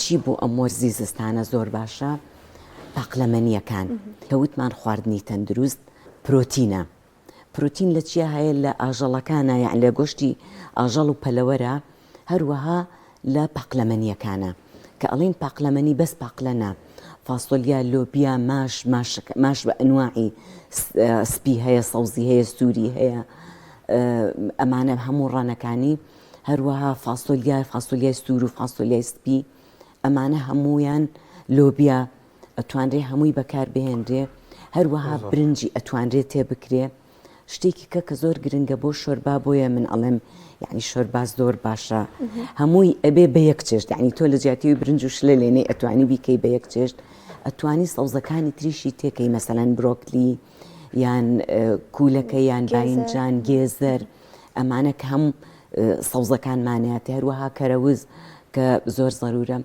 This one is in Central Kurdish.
چی بۆ ئەم وەرزی زستانە زۆر باشە؟ پاقلەمەنییەکان. کە وتمان خواردنی تەندروست پرۆتینە. پرۆتین لە چیا هەیە؟ لە ئاژەڵەکانە یان لە گۆشتی ئاژەڵ و پەلەوەرە، هەروەها لە پاقلەمەنییەکانە. کە ئەڵێین پاقلەمەنی بەس پاقلە نا، فاسۆلیا، لۆبیا، ماش، ماش بە ئەنواعی سپی هەیە، سەوزی هەیە، سووری هەیە، ئەمانە هەموو ڕەنەکانی، هەروەها فاسۆلیا، فاسۆلیای سوور و فاسۆلیای سپی، ئەمانە هەموویان لۆبیا ئەتوانرێ هەمووی بەکار بهێنرێ، هەروەها برنجی ئەتوانرێ تێ بکرێ. شتێکی کە کە زۆر گرنگە بۆ شۆربا بۆیە من ئەڵێم یعنی شۆربا زۆر باشە هەمووی ئەبێ بە یەک چێشت یعنی تۆ لە جیاتی برنج و شلە لێنەی ئەتوانی بیکەی بە یەک چێشت ئەتوانی سەوزەکانی تریشی تێکەی مەسەلەن برۆکلی یان کوولەکە یان باینجان گێزەر ئەمانە کە هەم سەوزەکانمانیاتی هەروەها کەرەوز کە زۆر زەرورە.